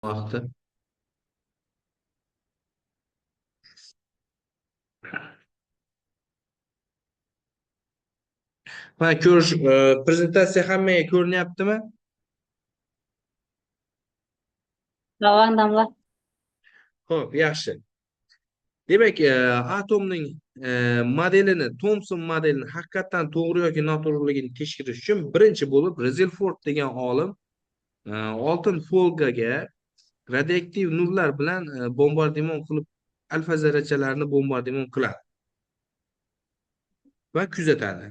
Vaqti. Mana ko'rish, prezentatsiya hammaga ko'rinyaptimi? Ravon damla. Xo'p, yaxshi. Demak, atomning modelini, Thomson modelini haqiqatdan to'g'ri yoki noto'g'riligini tekshirish uchun birinchi bo'lib Rutherford degan olim oltin folgaga radioaktiv nurlar bilan bombardimon qilib alfa zarrachalarni bombardimon qiladi va kuzatadi.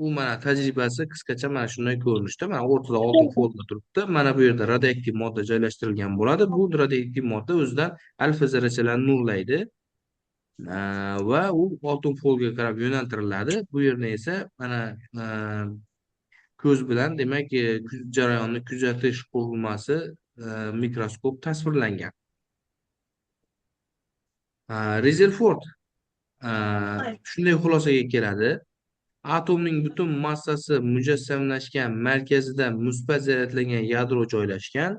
U mana tajribasi qisqacha mana shunday ko'rinishda. Mana o'rtada oltin folga turibdi. Mana bu yerda radioaktiv modda joylashtirilgan bo'ladi. Bu radioaktiv modda o'zidan alfa zarrachalarni nurlaydi va u oltin folga qarab yo'naltiriladi. Bu yerda esa mana ko'z bilan, demak, jarayonni kuzatish qurilmasi, mikroskop tasvirlangan. Rutherford shunday xulosaga keladi. Atomning butun massasi mujassamlashgan markazida musbat zaryadlangan yadro joylashgan.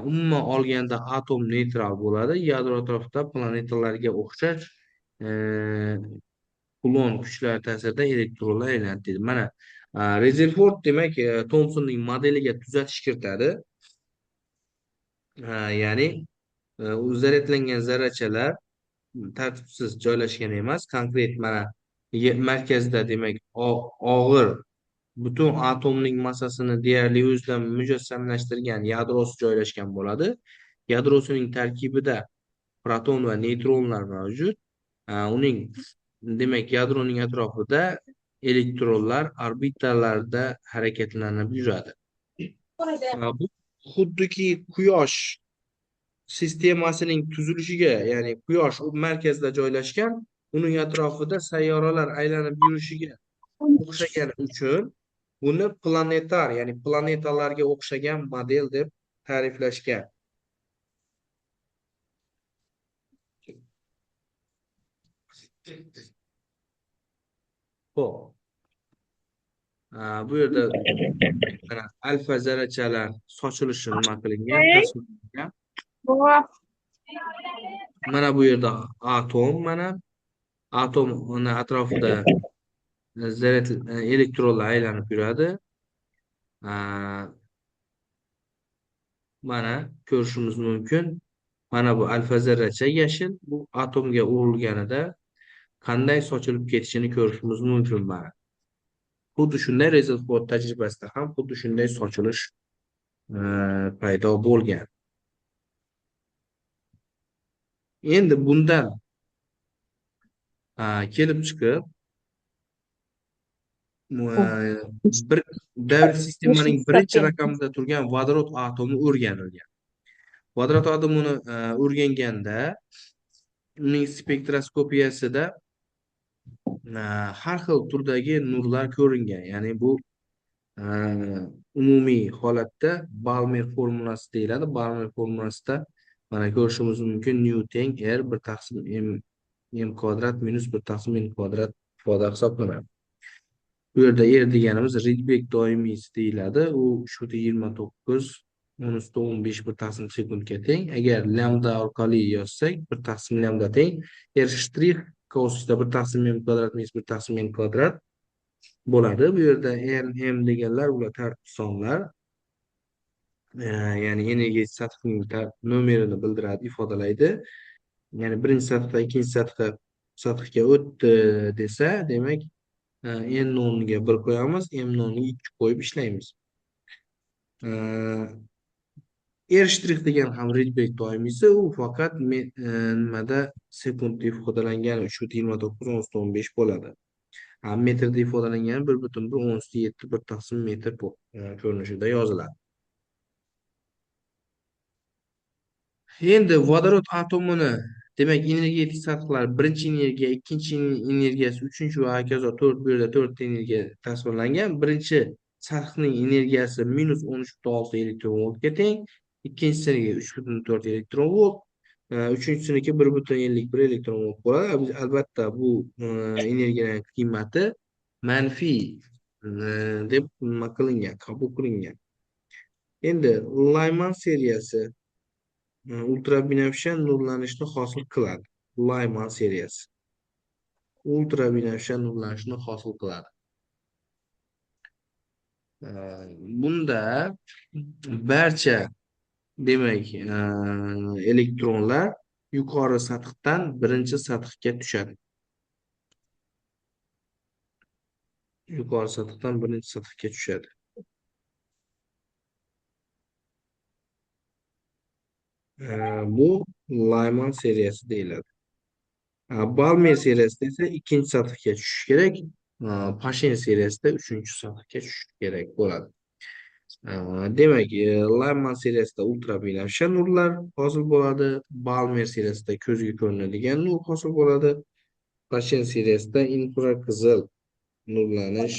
Umuman olganda atom neytral bo'ladi. Yadro atrofida planetalarga o'xshash Kulon kuchlari ta'sirida elektronlar aylanadi deydi. Mana Rutherford, demak, Thomsonning modeliga tuzatish kiritadi. Ya'ni u zaryadlangan zarrachalar tartibsiz joylashgan emas, konkret mana markazda, demak, og'ir butun atomning massasini deyarli o'zidan mujassamlashtirgan yadrosi joylashgan bo'ladi. Yadrosining tarkibida proton va neytronlar mavjud. Uning, demak, yadroning atrofida elektronlar orbitalarda harakatlanib yuradi. Bu xuddiki quyosh sistemasining tuzilishiga, ya'ni quyosh markazda joylashgan, uning atrofida sayyoralar aylanib yurishiga o'xshagani uchun buni planetar, ya'ni planetalarga o'xshagan model deb ta'riflashgan. Xo'p. Bu yerda mana alfa zarrachalar sochilishi nima qilingan, tasvirlangan. Mana bu yerda atom, mana atom uni atrofida elektronlar aylanib yuradi. Mana ko'rishimiz mumkin. Mana bu alfa zarracha yashil, bu atomga urilganida qanday sochilib ketishini ko'rishimiz mumkin mana. Xuddi shunday Rutherford tajribasida ham xuddi shunday sochilish paydo bo'lgan. Endi bundan kelib chiqib bir davr sistemaning birinchi raqamida turgan vodorod atomi o'rganilgan. Vodorod atomini o'rganganda uning spektroskopiyasida har xil turdagi nurlar ko'ringan. Ya'ni bu umumiy holatda Balmer formulasi deyiladi. Balmer formulasida mana ko'rishimiz mumkin, nu teng r 1 taqsim m kvadrat minus 1 taqsim n kvadrat ifoda hisoblanadi. Bu yerda r deganimiz Rydberg doimiysi deyiladi. U 3,29 10^15 bir taqsim sekundga teng. Agar lambda orqali yozsak, 1 taqsim lambda teng r shtrix kosinusda 1 taqsim m kvadrat minus 1 taqsim n kvadrat bo'ladi. Bu yerda r, m deganlar ular tartib sonlar. Ya'ni energiya sathining nomerini bildiradi, ifodalaydi. Ya'ni birinchi sathdan ikkinchi sathga o'tdi desa, demak, n o'rniga 1 qo'yamiz, m o'rniga 2 qo'yib ishlaymiz. R shtrix degan ham Rydberg doimiysi, u faqat nimada sekundda ifodalangan 3,29 10^15 bo'ladi. Metrda ifodalangan 1,1 10^7 bir taqsim metr ko'rinishida yoziladi. Endi vodorod atomini, demak, energetik sathlar birinchi energiya, ikkinchi energiyasi, uchinchi va hokazo 4, bu yerda 4 ta energiya tasvirlangan. Birinchi sathning energiyasi minus 13,6 elektron voltga teng, ikkinchisiniki 3,4 elektron volt, uchinchisiniki 1,51 elektron volt bo'ladi. Albatta bu energiyaning qiymati manfiy Deb nima qilingan, qabul qilingan. Endi Lyman seriyasi ultrabinafsha nurlanishni hosil qiladi. Lyman seriyasi ultrabinafsha nurlanishni hosil qiladi. Bunda barcha demak elektronlar yuqori sathdan birinchi sathga tushadi. Yuqori sathdan birinchi sathga tushadi. Bu Lyman seriyasi deyiladi. Balmer seriyasida esa ikkinchi sathga tushishi kerak. Pashen seriyasida uchinchi sathga tushishi kerak bo'ladi. Demak, Lyman seriyasida ultrabinafsha nurlar hosil bo'ladi. Balmer seriyasida ko'zga ko'rinadigan nur hosil bo'ladi. Pashen seriyasida infraqizil nurlanish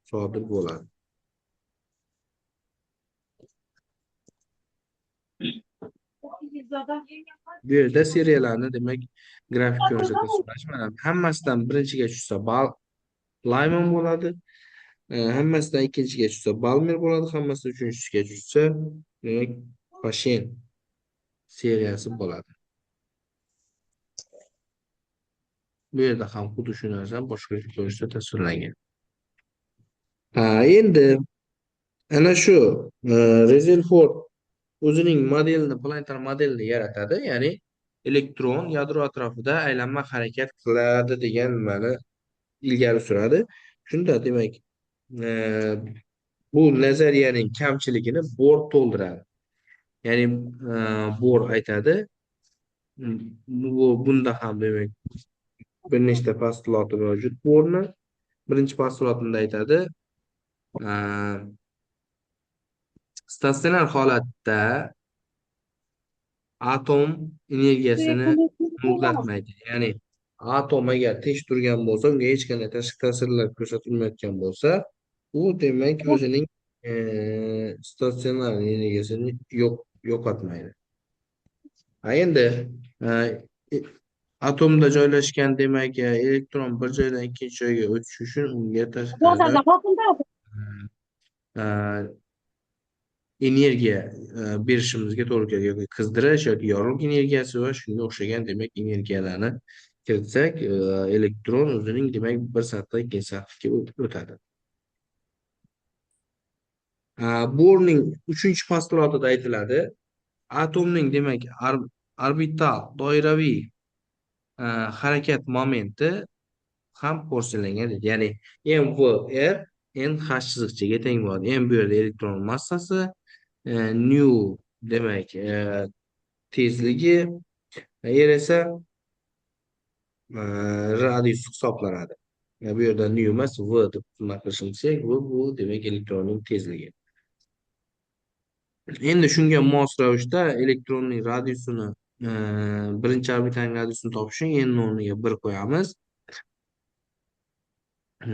sodir bo'ladi. Bu yerda seriyalarni demak grafik ko'rinishda tasvirlash. Mana hammasidan birinchiga tushsa Lyman bo'ladi. Hammasidan ikkinchiga tushsa Balmer bo'ladi, hammasidan uchinchisiga tushsa demak Pashen seriyasi bo'ladi. Bu yerda ham xuddi shu narsa boshqacha ko'rinishda tasvirlangan. Endi ana shu Rezerford o'zining modelini, planetar modelini yaratadi, ya'ni elektron yadro atrofida aylanma harakat qiladi degan nimani ilgari suradi. Shunda demak bu nazariyaning kamchiligini Bohr to'ldiradi. Ya'ni Bohr aytadi, bunda ham demak bir nechta postulati mavjud Bohrni. Birinchi postulatida aytadi, statsionar holatda atom energiyasini muzlatmaydi. Ya'ni atom agar tinch turgan bo'lsa, unga hech qanday tashqi ta'sirlar ko'rsatilmayotgan bo'lsa, u demak o'zining statsionar energiyasini yo'qotmaydi. Endi atomda joylashgan demak elektron bir joydan ikkinchi joyga o'tish uchun unga tashqaridan energiya berishimizga to'g'ri keladi, yoki qizdirish yoki yorug'lik energiyasi va shunga o'xshagan demak energiyalarni kiritsak, elektron o'zining demak bir sathdan ikkinchi sathga o'tadi. Bohrning uchinchi postulatida aytiladi, atomning demak orbital doiraviy harakat momenti ham porsiyalangan deydi. Ya'ni M V R N H chiziqchaga teng bo'ladi. M bu yerda elektron massasi, nu demak tezligi, R esa radius hisoblanadi. Bu yerda nu emas, V deb nima qilishimiz kerak. Bu demak elektronning tezligi. Endi shunga mos ravishda elektronning radiusini, birinchi orbitaning radiusini topish uchun n o'rniga 1 qo'yamiz.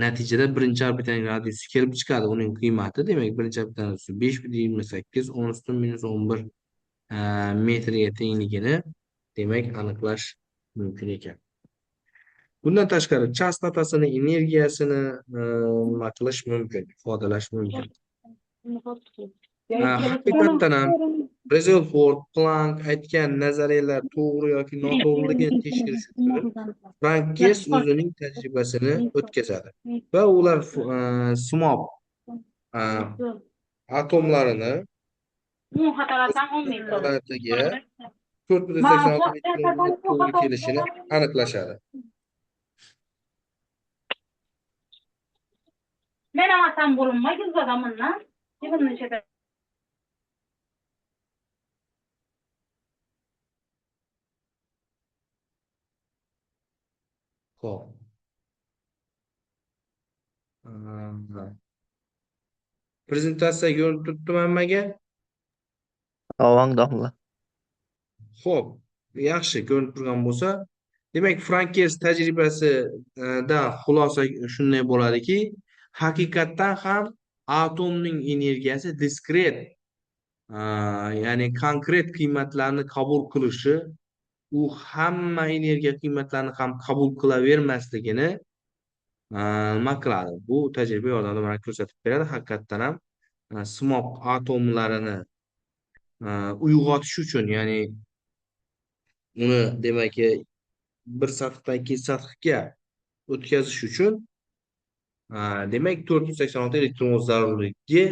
Natijada birinchi orbitaning radiusi kelib chiqadi, uning qiymati demak birinchi orbitaning radiusi besh butun yigirma sakkiz o'n usti minus o'n bir metrga tengligini demak aniqlash mumkin ekan. Bundan tashqari chastotasini, energiyasini nima qilish mumkin, ifodalash mumkin. Haqiqatdan ham Rezerford, Planck aytgan nazariyalar to'g'ri yoki noto'g'riligini tekshirish uchun Frank Gers o'zining tajribasini o'tkazadi va ular simob atomlarini planetaga 4,86 metr to'g'ri kelishini aniqlashadi. Men atam bo'lunma yuzadamandan. Xo'p. Prezentatsiya ko'rinib turibdimi hammaga? Ovang domla. Xo'p, yaxshi ko'rinib turgan bo'lsa, demak Frank Gers tajribasidan xulosa shunday bo'ladiki, haqiqatdan ham atomning energiyasi diskret, ya'ni konkret qiymatlarni qabul qilishi, u hamma energiya qiymatlarini ham qabul qilavermasligini Nima qiladi? Bu tajriba yordamida mana ko'rsatib beradi. Haqiqatdan ham simob atomlarini uyg'otish uchun, ya'ni uni demak bir sathdan ikkinchi sathga o'tkazish uchun demak 486 elektron zarurligi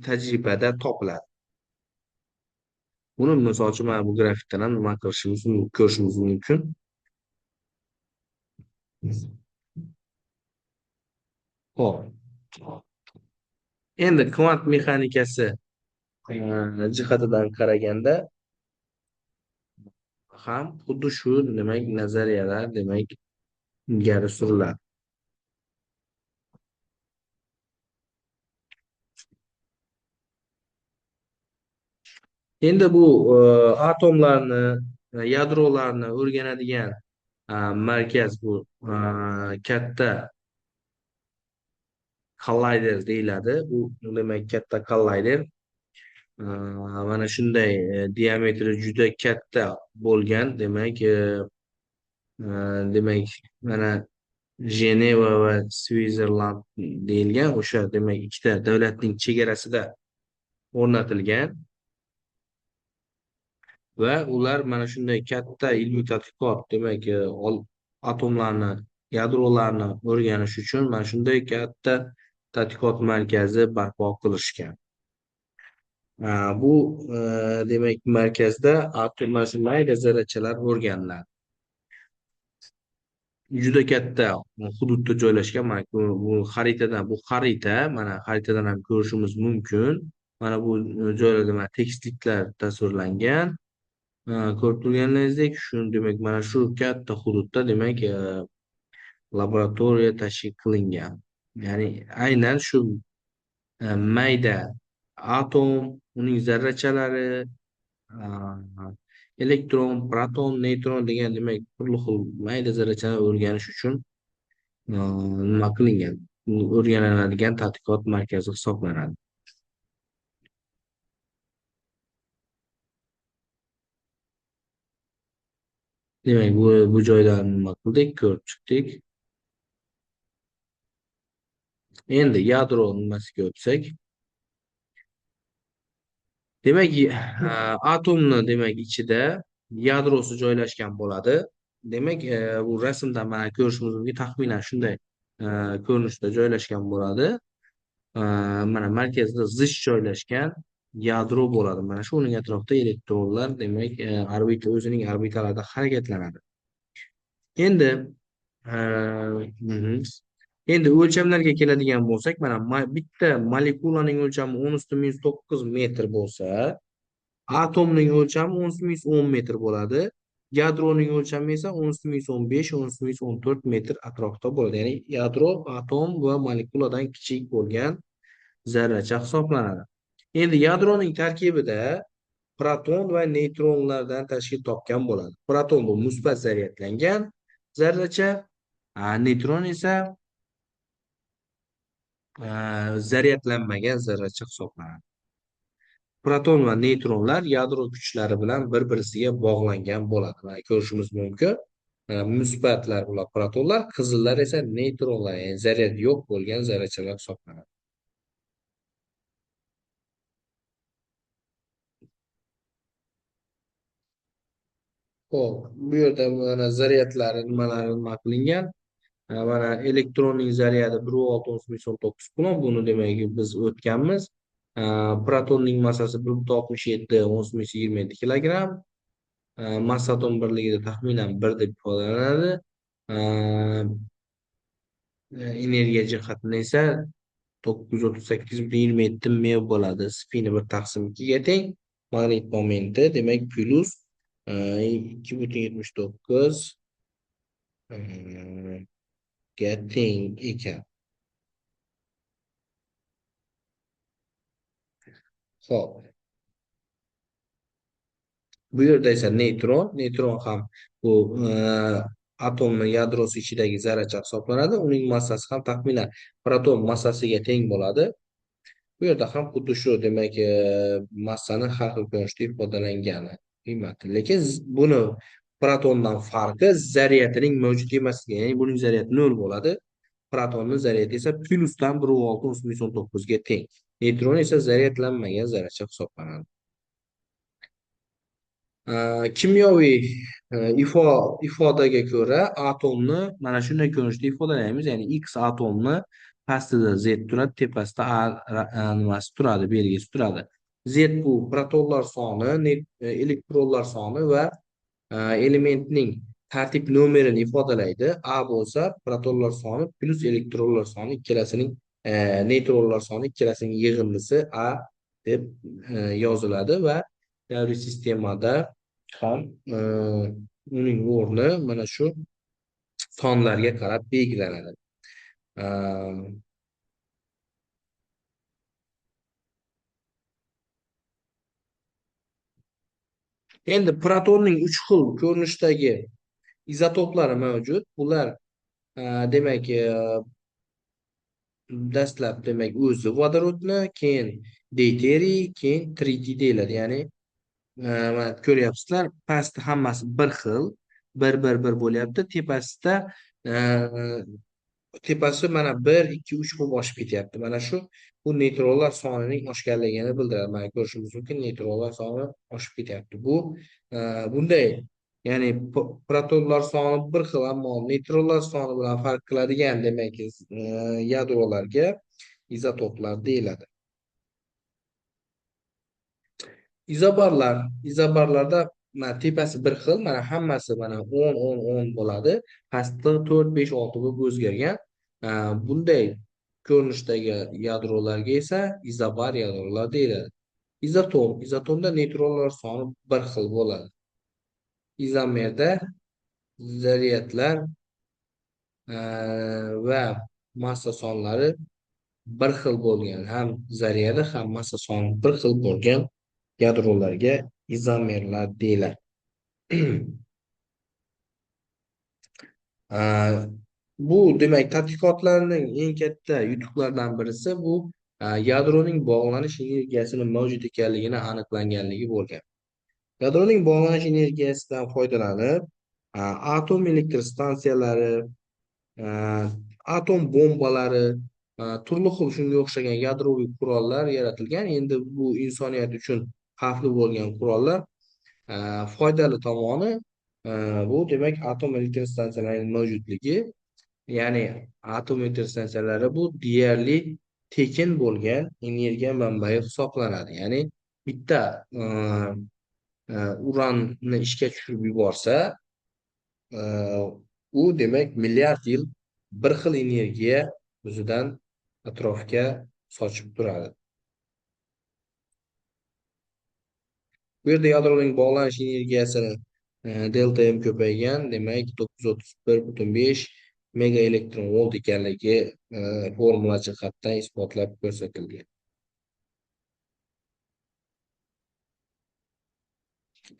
tajribada topiladi. Buni misol uchun mana bu grafikdan ham nima qilishimiz, ko'rishimiz mumkin. Xo'p. Endi kvant mexanikasi jihatidan qaraganda ham xuddi shu demak nazariyalar demak ilgari suriladi. Endi bu atomlarni, yadrolarni o'rganadigan markaz bu katta kollayder deyiladi. Bu demak katta kollayder. Mana shunday diametri juda katta bo'lgan, demak demak mana Jeneva va Switzerland deyilgan o'sha demak ikkita davlatning chegarasida o'rnatilgan va ular mana shunday katta ilmiy tadqiqot demak atomlarni, yadrolarni o'rganish uchun mana shunday katta tadqiqot markazi barpo qilishgan. Bu demak markazda atom mana shu mayda zarrachalar o'rganiladi. Juda katta hududda joylashgan. Mana bu xaritadan, bu xarita, mana xaritadan ham ko'rishimiz mumkin. Mana bu joylarda mana tekisliklar tasvirlangan. Ko'rib turganingizdek, shu demak mana shu katta hududda demak laboratoriya tashkil qilingan. Ya'ni aynan shu mayda atom, uning zarrachalari, elektron, proton, neytron degan demak turli xil mayda zarrachalarni o'rganish uchun nima qilingan, o'rganiladigan tadqiqot markazi hisoblanadi. Demak, bu joydan nima qildik, ko'rib chiqdik. Endi yadro nimasiga o'tsak. Demak, atomni demak ichida yadrosi joylashgan bo'ladi. Demak, bu rasmdan mana ko'rishimiz mumkin, taxminan shunday ko'rinishda joylashgan bo'ladi. Mana markazida zich joylashgan yadro bo'ladi. Mana shu uning atrofida elektronlar demak orbita o'zining orbitalarida harakatlanadi. Endi endi o'lchamlarga keladigan bo'lsak, mana bitta molekulaning o'lchami 10⁻⁹ metr bo'lsa, atomning o'lchami 10⁻¹⁰ metr bo'ladi. Yadroning o'lchami esa 10⁻¹⁵, 10⁻¹⁴ metr atrofida bo'ladi. Ya'ni yadro atom va molekuladan kichik bo'lgan zarracha hisoblanadi. Endi yadroning tarkibida proton va neytronlardan tashkil topgan bo'ladi. Proton bu musbat zaryadlangan zarracha, neytron esa zaryadlanmagan zarracha hisoblanadi. Proton va neytronlar yadro kuchlari bilan bir-birisiga bog'langan bo'ladi. Mana ko'rishimiz mumkin. Musbatlar bular protonlar, qizillar esa neytronlar, ya'ni zaryad yo'q bo'lgan zarrachalar hisoblanadi. Xo'p, bu yerda mana zaryadlari nimalari nima qilingan? Mana elektronning zaryadi 1.6 kulon, buni demak biz o'tganmiz. Protonning massasi 1.67 10⁻27 kilogramm. Massa atom birligida taxminan 1 deb ifodalanadi. Energiya jihatidan esa 938.27 MeV bo'ladi. Spini 1/2 ga teng. Magnit momenti demak plus 2.79 ga teng ekan. Xo'p. Bu yerda esa neytron, neytron ham bu atomning yadrosi ichidagi zarracha hisoblanadi. Uning massasi ham taxminan proton massasiga teng bo'ladi. Bu yerda ham xuddi shu demak massani har xil ko'rinishda ifodalangani qiymati. Lekin buni Protondan farqi zaryatining mavjud emasligi, ya'ni buning zaryati 0 bo'ladi. Protonni zaryati esa plyusdan 1.6 minus 19 ga teng. Neytron esa zaryatlanmagan zarracha hisoblanadi. Kimyoviy ifodaga ko'ra atomni mana shunday ko'rinishda ifodalaymiz, ya'ni X atomni pastida Z turadi, tepasida A nimasi turadi, belgisi turadi. Z bu protonlar soni, elektronlar soni va elementning tartib nomerini ifodalaydi. A bo'lsa protonlar soni plus elektronlar soni ikkalasining neytronlar soni ikkalasining yig'indisi A deb yoziladi va davriy sistemada ham uning o'rni mana shu sonlarga qarab belgilanadi. Endi protonning 3 xil ko'rinishdagi izotoplari mavjud. Bular demak dastlab demak o'zi vodorodni, keyin deuteriy, keyin tritiy deyiladi. Ya'ni mana ko'ryapsizlar, pastda hammasi bir xil, 1 1 1 bo'lyapti. Tepasida tepasi mana 1 2 3 bo'lib oshib ketyapti. Mana shu bu neytronlar sonining oshganligini bildiradi. Mana ko'rishimiz mumkin, neytronlar soni oshib ketyapti. Bu bunday, ya'ni protonlar soni bir xil, ammo neytronlar soni bilan farq qiladigan demak yadrolarga izotoplar deyiladi. Izobarlar, izobarlarda mana tepasi bir xil, mana hammasi mana 10 10 10 bo'ladi. Pastda 4 5 6 bo'lib o'zgargan. Bunday ko'rinishdagi yadrolarga esa izobar yadrolar deyiladi. Izotom, izotomda neytronlar soni bir xil bo'ladi. Izomerda zaryadlar va massa sonlari bir xil bo'lgan, ham zaryadi ham massa soni bir xil bo'lgan yadrolarga izomerlar deyiladi. Bu demak tadqiqotlarning eng katta yutuqlaridan birisi bu yadroning bog'lanish energiyasini mavjud ekanligini aniqlanganligi bo'lgan. Yadroning bog'lanish energiyasidan foydalanib, atom elektr stansiyalari, atom bombalari, turli xil shunga o'xshagan yadroviy qurollar yaratilgan. Endi bu insoniyat uchun xavfli bo'lgan qurollar, foydali tomoni bu demak atom elektr stansiyalarining mavjudligi, ya'ni atom elektr stansiyalari bu deyarli tekin bo'lgan energiya manbai hisoblanadi. Ya'ni bitta uranni ishga tushirib yuborsa, u demak milliard yil bir xil energiya o'zidan atrofga sochib turadi. Bu yerda yadroning bog'lanish energiyasini delta M ko'paygan, demak 931.5 mega elektron volt ekanligi formula jihatdan isbotlab ko'rsatilgan.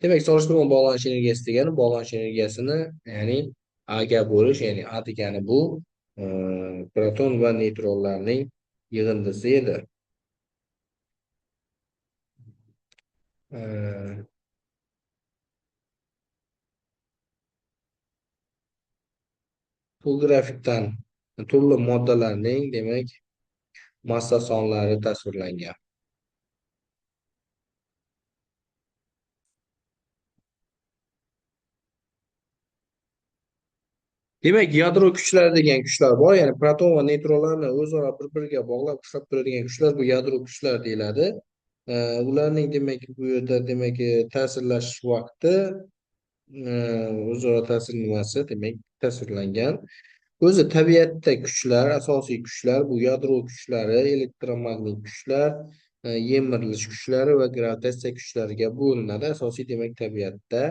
Demak, solishtirma bog'lanish energiyasi degani bog'lanish energiyasini, ya'ni A ga bo'lish, ya'ni A degani bu proton va neytronlarning yig'indisi edi. Bu grafikdan turli moddalarning demak massa sonlari tasvirlangan. Demak, yadro kuchlari degan kuchlar bor, ya'ni proton va neytronlarni o'zaro bir-biriga bog'lab ushlab turadigan kuchlar bu yadro kuchlar deyiladi. Ularning demak bu yerda demak ta'sirlashish vaqti, o'zaro ta'sir nimasi demak tasvirlangan. O'zi tabiatda kuchlar, asosiy kuchlar bu yadro kuchlari, elektromagnit kuchlar, yemirilish kuchlari va gravitatsiya kuchlariga bo'linadi. Asosiy demak tabiatda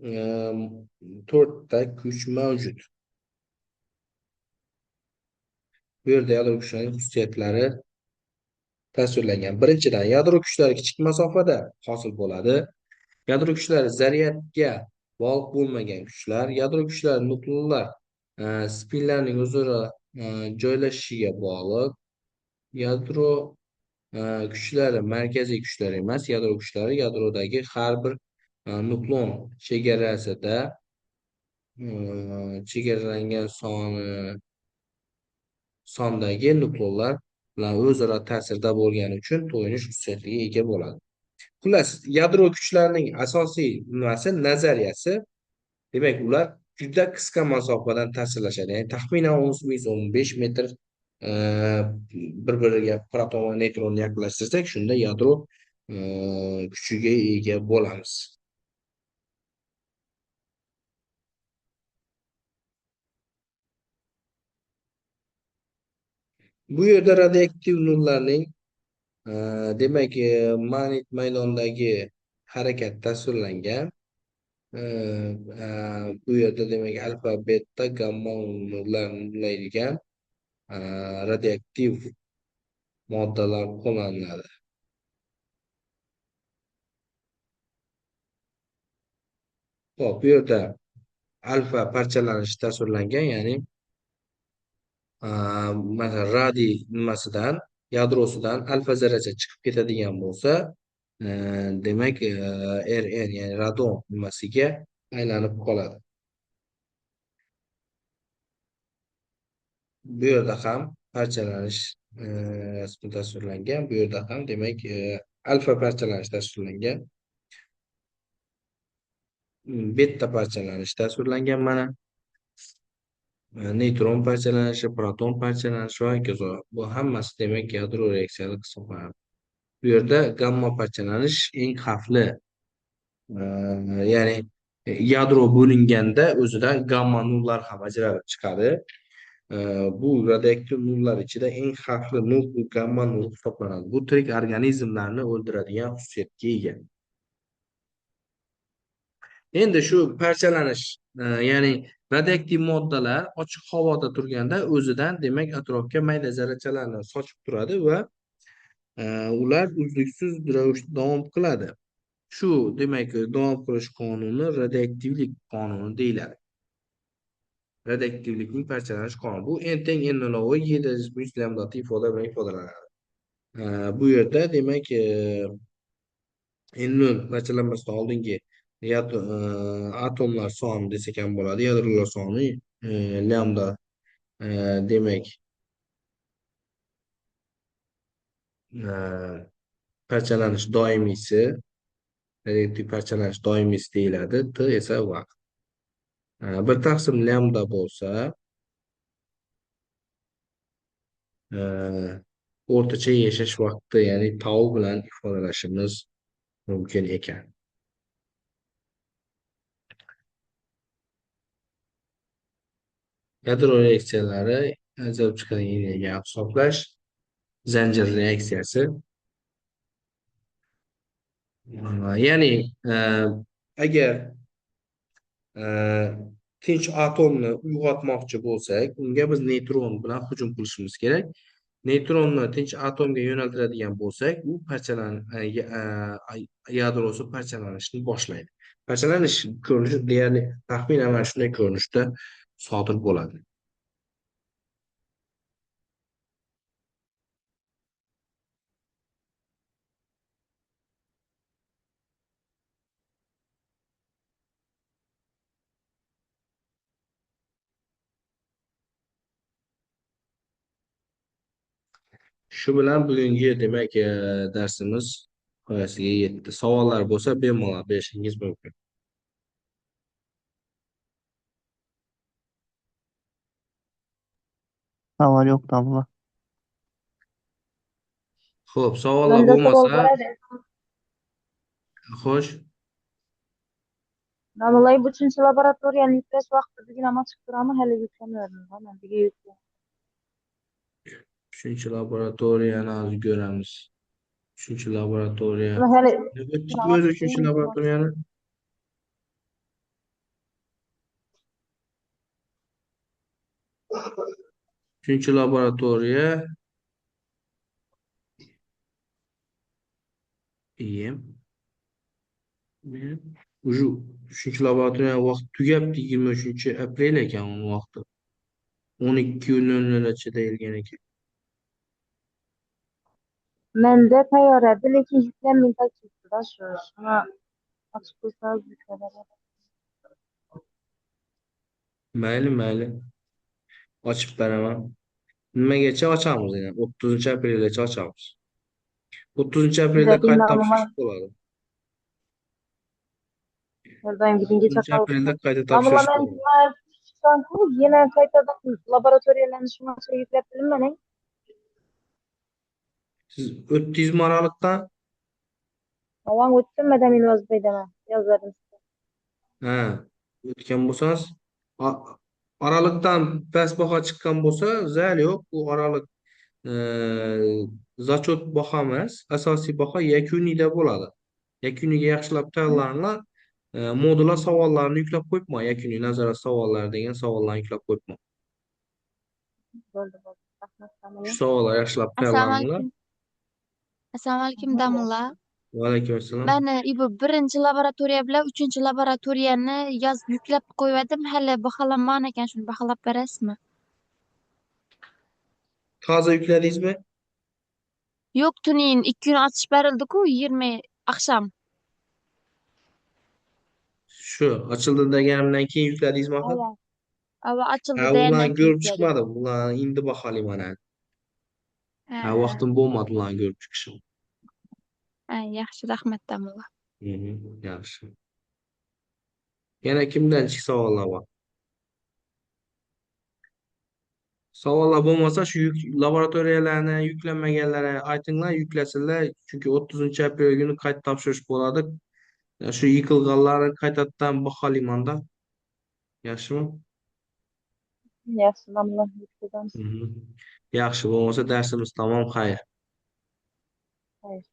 4 ta kuch mavjud. Bu yerda yadro kuchlarining xususiyatlari tasvirlangan. Birinchidan, yadro kuchlari kichik masofada hosil bo'ladi. Yadro kuchlari zaryadga bog'liq bo'lmagan kuchlar. Yadro kuchlari nukleonlar spinlarning o'zaro joylashishiga bog'liq. Yadro kuchlari markaziy kuchlar emas, yadro kuchlari yadrodagi har bir Nuklon chegarasida chegaralangan sondagi nuklonlar bilan o'zaro ta'sirda bo'lgani uchun to'yinish xususiyatiga ega bo'ladi. Xullas, yadro kuchlarining asosiy nimasi, nazariyasi, demak, ular juda qisqa masofadan ta'sirlashadi. Ya'ni taxminan 10-15 metr bir-biriga proton va neytronni yaqinlashtirsak, shunda yadro kuchiga ega bo'lamiz. Bu yerda radioaktiv nurlarning demak, magnit maydonidagi harakat tasvirlangan. Bu yerda demak alfa, beta, gamma nurlar nurlaydigan radioaktiv moddalar qo'llaniladi. Xo'p, bu yerda alfa parchalanishi tasvirlangan, ya'ni masalan radiy nimasidan, yadrosidan alfa zarracha chiqib ketadigan bo'lsa, demak, Rn, ya'ni radon nimasiga aylanib qoladi. Bu yerda ham parchalanish rasmi tasvirlangan. Bu yerda ham demak, alfa parchalanish tasvirlangan. Beta parchalanish tasvirlangan mana. Neytron parchalanishi, proton parchalanishi va hokazo. Bu hammasi demak yadro reaksiyasi hisoblanadi. Bu yerda gamma parchalanish eng xavfli. Ya'ni yadro bo'linganda o'zidan gamma nurlar ham ajralib chiqadi. Bu radioaktiv nurlar ichida eng xavfli nur bu gamma nuri hisoblanadi. Bu tirik organizmlarni o'ldiradigan xususiyatga ega. Endi shu parchalanish, ya'ni radioaktiv moddalar ochiq havoda turganda o'zidan demak atrofga mayda zarrachalarni sochib turadi va ular uzluksiz ravishda davom qiladi. Shu demak davom qilish qonuni radioaktivlik qonuni deyiladi. Radioaktivlikning parchalanish qonuni. Bu n teng n nol y darajasi lambda t ifoda bilan ifodalanadi. Bu yerda demak n nol parchalanmasdan oldingi atomlar soni desak ham bo'ladi. Yadrolar soni lambda demak parchalanish doimiysi, radioaktiv parchalanish doimiysi deyiladi. T esa vaqt. 1 taqsim lambda bo'lsa, o'rtacha yashash vaqti, ya'ni tau bilan ifodalashimiz mumkin ekan. Yadro reaksiyalari ajralib chiqadigan energiyani hisoblash, zanjir reaksiyasi. Ya'ni agar tinch atomni uyg'otmoqchi bo'lsak, unga biz neytron bilan hujum qilishimiz kerak. Neytronni tinch atomga yo'naltiradigan bo'lsak, u yadrosi parchalanishni boshlaydi. Parchalanish ko'rinishi deyarli taxminan mana shunday ko'rinishda sodir bo'ladi. Shu bilan bugungi demak darsimiz nihoyasiga yetdi. Savollar bo'lsa bemalol berishingiz mumkin. Savol yo'q, domla. Xo'p, savollar Menda savol bo'lmasa, bo'ladi. Xo'sh. Domla, bu uchinchi laboratoriyani yuklash vaqti bugun ham ochiq turadimi? Hali yuklamayapman. Men bugun yuklayman. Uchinchi laboratoriyani hozir ko'ramiz. Uchinchi laboratoriya. Hali O'tdikmi o'zi uchinchi laboratoriyani? Uchinchi laboratoriya. Iyem. Уже uchinchi laboratoriya vaqt tugabdi, 23 aprel ekan uni vaqti. 12:00gacha deyilgan ekan. Menda tayyor edi, lekin yuklanmay ketdi-da shu. Shuni Ochiq qo'ysangiz yuklanadi. Mayli, mayli. Ochib beraman. Nimagacha ochamiz yana? 30-aprelgacha ochamiz. 30-aprelda Juda qayta qiynalman. topshirish bo'ladi. Har doimgidek 30-aprelda qayta Damla topshirish men bo'ladi. chiqqanku yana qaytadan laboratoriyalarni shuncha yuklab bilinmaning. Siz o'tdingizmi oraliqdan? Avan o'tdim, madam yozib berdaman. Yozib sizga. Ha, o'tgan bo'lsangiz, oraliqdan past baho chiqqan bo'lsa, zal yo'q. U oraliq зачёт baho emas, asosiy baho yakuniyda bo'ladi. Yakuniyga yaxshilab tayyorlaninglar. Modullar savollarini yuklab qo'yibman. Yakuniy nazorat savollari degan savollarni yuklab qo'yibman. Bo'ldi, bo'ldi. Rahmat, Damla. Shu savollar yaxshilab Assalomu tayyorlaninglar. alaykum. Assalomu alaykum, Damla. Va alaykum assalom. Mani bu birinchi laboratoriya bilan uchinchi laboratoriyani yozib yuklab qo'yvadim. Hali baholanmagan ekan, shuni baholab berasizmi? Toza yukladingizmi? Yo'q, tunin 2 kun ochish berildi-ku, 20 oqshom. Shu ochildi deganimdan keyin yukladingizmi axir? Ava. Ava ochildi Ha, degandan ularni keyin ko'rib yukladim. chiqmadim. Ularni endi baholayman hali. Ha, Ha, vaqtim bo'lmadi ularni ko'rib chiqishim. ha, yaxshi, rahmat, Damla. Yaxshi. Yana kimdan savollar bor? Savollar bo'lmasa shu yuk laboratoriyalarni yuklanmaganlar aytinglar, yuklasinlar. Chunki 30-aprel kuni qayta topshirish bo'ladi. Shu yiqilganlarni qaytadan baholayman-da. Yaxshimi? Yaxshi, Damla, yuklagansiz. Yaxshi, bo'lmasa darsimiz tamom, xayr. Xayr.